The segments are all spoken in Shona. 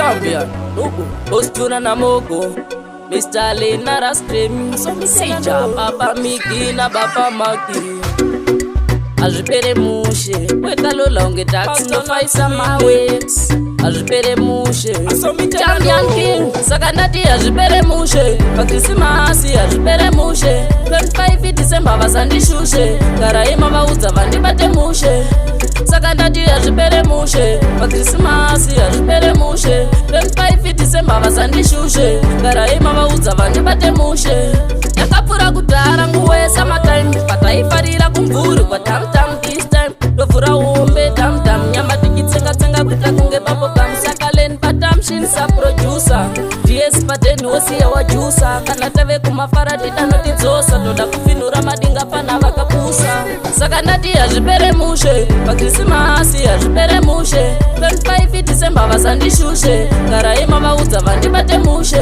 Champion, Nuku, Ostuna Namogo, Mr. Lena Rastremi, Sija, Baba Miki na Baba Maki. Hazvipere mushe, wekalola unge taxi ndofaisa mawex. Hazvipere mushe, Champion King, saka ndati hazvipere mushe, paKrisimasi hazvipere mushe, 25 December vasandishushe, garaima vaudza vandibate mushe. Saka ndati hazvipere mushe, paKrisimasi hazvipere mushe, 25 December vasandishushe, garaima vaudza vandibate mushe. Yakapfuura kudhara nguva yesummertime, pataifarira kumvuri kwatamtam. This time ndovhura hombe tamtam, nyama tichitsenga-tsenga kuita kunge bubblegum. Saka len patamshinsa producer ds padeni wosiya wajusa. Kana tave kumafara tidanotidzosa, toda kufinura madinga pana vakapusa. Saka ndati hazvipere mushe, paKrisimasi hazvipere mushe, 25 December vasandishushe, garaima vaudza vandibate mushe.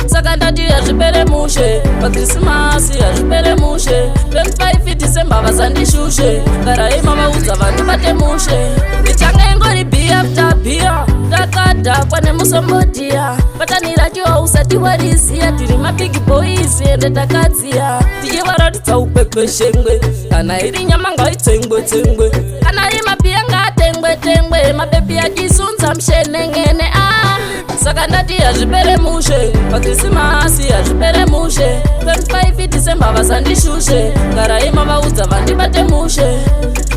Saka ndati hazvipere mushe, paKrisimasi hazvipere mushe, 25 December vasandishushe, garaima vaudza vandibate mushe. Michanga ingori beer after beer, takadhakwa nemusombodhiya. Patani racho usati wariziya, tiri mabig boys ende takadziya, tichivaratidza upekweshengwe. Kana iri nyama ngaitsengwe tsengwe, kana iri mabhiya ngaatengwe tengwe, mabebi achisunza mushenengene a. Saka ndati hazvipere mushe, paKrisimasi hazvipere mushe, 25 December vasandishushe, garaima vaudza vandibate mushe.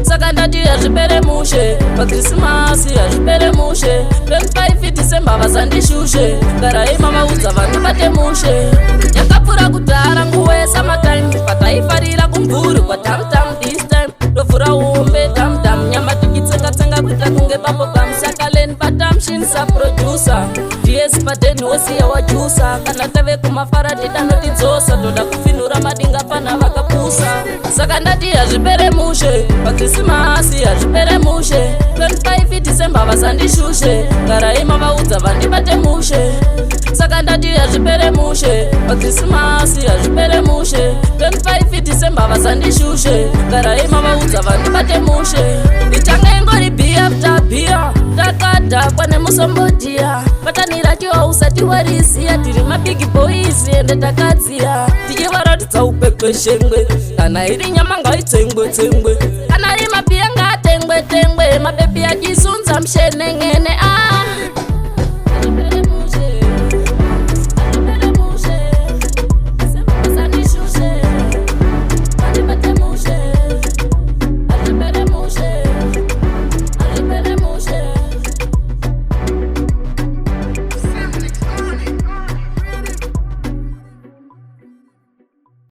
Saka ndati hazvipere mushe, paKrisimasi hazvipere mushe, 25 December vasandishushe, garaima vaudza vandibate mushe. Yakapfuura kudhara nguva yesummertime, pataifarira kumvuri kwatamtam. This time ndovhura hombe tamtam, nyama tichitsenga-tsenga kuita kunge bubblegum. Saka len patamshinsa producer ds padeni wosiya wajusa. Kana tave kumafara tidanotidzosa, toda kufinura madinga pana vakapusa. Saka ndati hazvipere mushe, paKrisimasi hazvipere mushe, 25 December vasandishushe, garaima vaudza vandibate mushe. Saka ndati hazvipere mushe, paKrisimasi hazvipere mushe, 25 December vasandishushe, garaima vaudza vandibate mushe. Michanga ingori beer after beer, takadhakwa nemusombodhiya. Patani racho usati wariziya, tiri mabig boys ende takadziya, tichivaratidza upekweshengwe. Kana iri nyama ngaitsengwe tsengwe, kana iri mabhiya ngaatengwe tengwe, mabebi achisunza mushenengene.